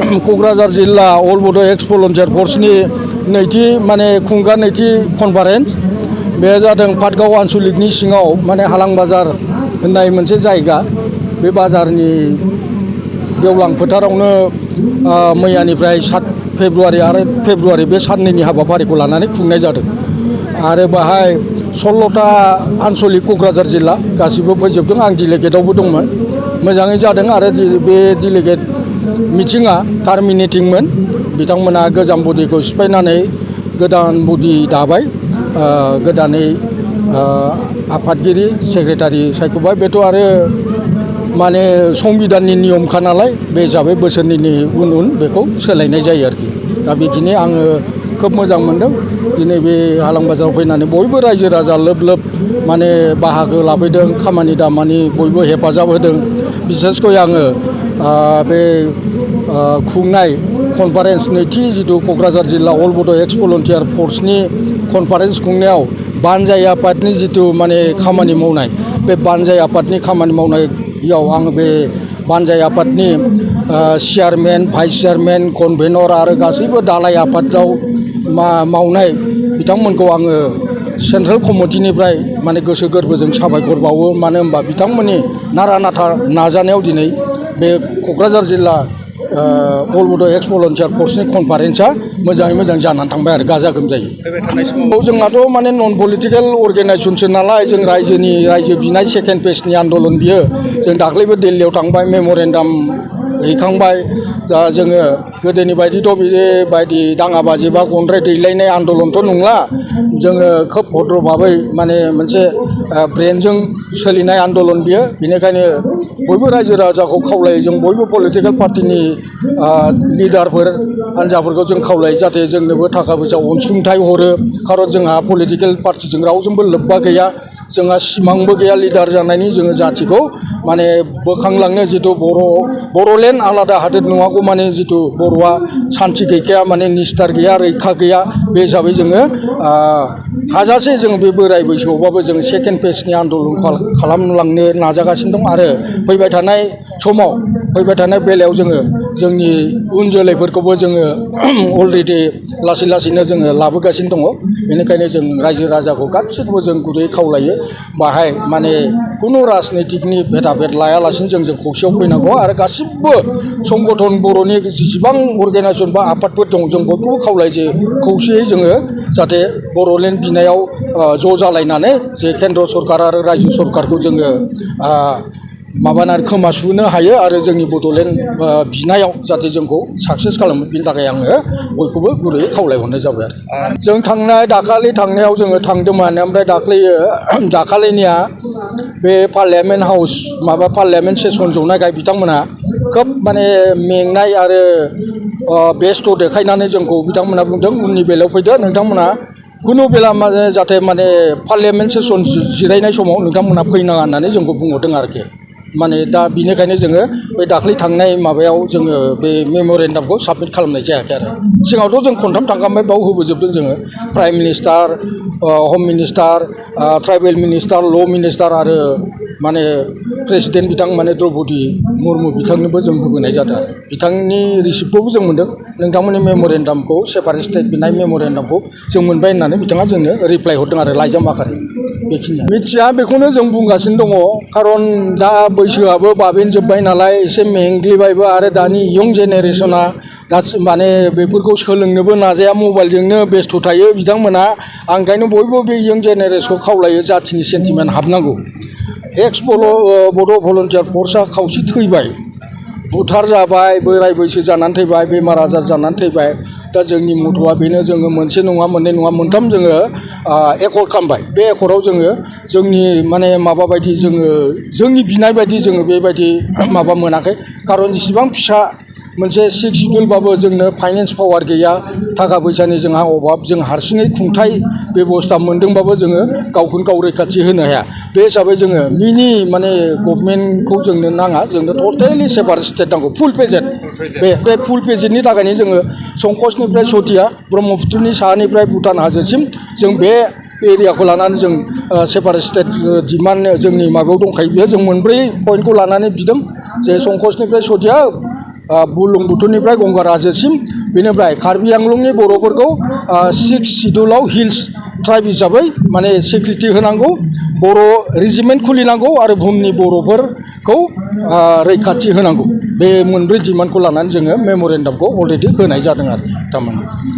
क'क्राझार जिल्ला अल बड' एक्स भलन्टियार फर्सनि नैथि माने खुंगा नैथि कनफारेन्स बे जादों पाटगाव आनसलिकनि सिङाव माने हालां बाजार होननाय मोनसे जायगा बे बाजारनि गेवलां फोथारावनो मैयानिफ्राय 7 फेब्रुवारि आरो फेब्रुवारि बे साननैनि हाबाफारिखौ लानानै खुंनाय जादों आरो बाहाय 16टा आनसलिक क'क्राझार जिल्ला गासिबो फैजोबदों आं डिलेगेटआवबो दंमोन मोजाङै जादों आरो बे डिलेगेट मिटिङा टार्मिनेटिंमोन बिथांमोना गोजाम बडिखौ सिफायनानै गोदान बडि दाबाय गोदानै आफादगिरि सेक्रेटारि सायख'बाय बेथ' आरो माने संबिधाननि नियमखा नालाय बे हिसाबै बोसोरनैनि उन बेखौ सोलायनाय जायो आरोखि दा बेखिनि आङो खोब मोजां मोनदों दिनै बे हालां बाजाराव फैनानै बयबो रायजो राजा लोब लोब माने बाहागो लाफैदों खामानि दामानि बयबो हेफाजाब होदों बिसेसकय आङो बे खुंनाय कनफारेन्स नैथि जिथु क'क्राझार जिल्ला अल बड' एक्स भलन्टियार फर्सनि कनफारेन्स खुंनायाव बानजाय आफादनि जिथु माने खामानि मावनाय बे बानजाय आफादनि खामानि मावनायाव आं बे बानजाय आफादनि चेयारमेन भाइस चेयारमेन कनभेनर आरो गासैबो दालाय आफादाव मावनाय बिथांमोनखौ आङो सेन्ट्रेल कमिटिनिफ्राय माने गोसो गोरबोजों साबायखर बावो मानो होनबा बिथांमोननि नारा नाथा नाजानायाव दिनै बे क'क्राझार जिल्ला अल बड' एक्स भलन्टियार फर्सनि कनफारेन्सआ मोजाङै मोजां जानानै थांबाय आरो गाजा गोमजायै जोंनाथ' माने नन पलिटिकेल अर्गेनाइजेसनसो नालाय जों रायजो बिनाय सेकेन्ड फेजनि आन्दलन बियो जों दाख्लैबो दिल्लीयाव थांबाय मेमरेन्डाम हैखांबाय दा जोङो गोदोनि बायदिथ' बेबायदि दाङाबाजि बा गनद्राय दैलायनाय आन्दलनथ' नंला जोङो खोब भद्र भाबै माने मोनसे ब्रेनजों सोलिनाय आन्दलन बियो बेनिखायनो बयबो रायजो राजाखौ खावलायो जों बयबो पलिटिकेल पार्टिनि लिडारफोर हान्जाफोरखौ जों खावलायो जाहाथे जोंनोबो थाखा फैसा अनसुंथाइ हरो खारन जोंहा पलिटिकेल पार्टिजों रावजोंबो लोब्बा गैया जोंहा सिमांबो गैया लिडार जानायनि जोङो जाथिखौ माने बोखांलांनो जिथु बर'लेण्ड आलादा हादोर नङागौ माने जिथु बर'आ सान्थि गैखाया माने निस्थार गैया रैखा गैया बे हिसाबै जोङो हाजासे जों बे बोराय बैसोआवबाबो जों सेकेन्ड फेजनि आन्दलन खालामलांनो नाजागासिनो दं आरो फैबाय थानाय समाव फैबाय थानाय बेलायाव जोङो जोंनि उन जोलैफोरखौबो जोङो अलरेडि लासै लासैनो जोङो लाबोगासिनो दङ बेनिखायनो जों रायजो राजाखौ गासैखौबो जों गुरै खावलायो बाहाय माने खुनु राजनितिकनि भेदाभेद लायालासिनो जों खौसेयाव फैनांगौ आरो गासिबो संगठन बर'नि जेसेबां अर्गेनाइजेसन बा आफादफोर दं जों बयखौबो खावलायो जे खौसेयै जोङो जाहाथे बर'लेण्ड बिनायाव ज' जालायनानै जे केन्द्र सरकार आरो रायजो सरकारखौ जोङो माबानानै खोमा सुनो हायो आरो जोंनि बड'लेण्ड बिनायाव जाहाथे जोंखौ साक्सेस खालामो बिनि थाखाय आङो बयखौबो गुरैयै खावलायहरनाय जाबाय आरो जों दाखालि थांनायाव जोङो थांदोंमोन ओमफ्राय दाखालिनिया बे पार्लियामेन्ट हाउस माबा पार्लियामेन्ट सेसन जनायखाय बिथांमोना खोब माने मेंनाय आरो बेस्थ' देखायनानै जोंखौ बिथांमोना बुंदों उननि बेलायाव फैदो नोंथांमोना खुनु बेला जाहाथे माने पार्लियामेन्ट सेसन जिरायनाय समाव नोंथांमोना फैनाङा होननानै जोंखौ बुंहरदों आरोखि माने दा बिनिखायनो जोङो बे दाख्लै थांनाय माबायाव जोङो बे मेमरेन्डामखौ साबमिट खालामनाय जायाखै आरो सिगाङावथ' जों खनथाम थांखांबाय बाव होबोजोबदों जोङो प्राइम मिनिस्टार हम मिनिस्टार ट्राइबेल मिनिस्टार ल' मिनिस्टार आरो माने प्रेसिडेन्ट बिथां माने द्रौपदी मुर्मु बिथांनोबो जों होबोनाय जादों आरो बिथांनि रिसिप्टखौबो जों मोनदों नोंथांमोननि मेमरेन्डामखौ सेपारेट स्टेट बिनाय मेमरेन्डामखौ जों मोनबाय होननानै बिथाङा जोंनो रिप्लाइ हरदों आरो लाइजाम आखारै बेखिनिया मिथिया बेखौनो जों बुंगासिनो दङ खारन दा बैसोआबो बाबेनजोब्बाय नालाय एसे मेंग्लिबायबो आरो दानि इयं जेनेरेसना माने बेफोरखौ सोलोंनोबो नाजाया मबाइलजोंनो बेस्थ' थायो बिथांमोना आं ओंखायनो बयबो बे इयं जेनेरेसनखौ खावलायो जाथिनि सेन्टिमेन्ट हाबनांगौ एक्स बड' भलन्टियार फर्सआ खावसे थैबाय बुथार जाबाय बोराय बैसो जानानै थैबाय बेमार आजार जानानै थैबाय दा जोंनि मथ'आ बेनो जोङो मोनसे नङा मोननै नङा मोनथाम जोङो एकर्ड खालामबाय बे एकर्डआव जोङो जोंनि माने माबा बायदि जोंनि बिनाय बायदि जोङो बेबायदि माबा मोनाखै खारन जेसेबां फिसा मोनसे 6 सिडुलबाबो जोंनो फाइनेन्स पावार गैया थाखा फैसानि जोंहा अभाब जों हारसिङै खुंथाय बेबस्था मोनदोंबाबो जोङो गावखौनो गाव रैखाथि होनो हाया बे हिसाबै जोङो मिनि माने गभर्नमेन्टखौ जोंनो नाङा जोंनो टटेलि सेपारेट स्टेट नांगौ फुल पेजेट बे फुल पेजेटनि थाखायनो जोङो संकसनिफ्राय सथिया ब्रह्मपुत्रनि साहानिफ्राय भुटान हाजोसिम जों बे एरियाखौ लानानै जों सेपारेट स्टेट डिमान्ड जोंनि माबायाव दंखायो बेयो जों मोनब्रै पइन्टखौ लानानै बिदों जे संकसनिफ्राय सथिया बुरलुंबुथुरनिफ्राय गंगार हाजोसिम बेनिफ्राय कार्बि आंलंनि बर'फोरखौ 6 शिड्युलाव हिल्स ट्राइब हिसाबै माने सिक्रिटि होनांगौ बर' रेजिमेन्ट खुलिनांगौ आरो बुहुमनि बर'फोरखौ रैखाथि होनांगौ बे मोनब्रै डिमान्डखौ लानानै जोङो मेम'रेन्डामखौ अलरेडि होनाय जादों आरो थारमाने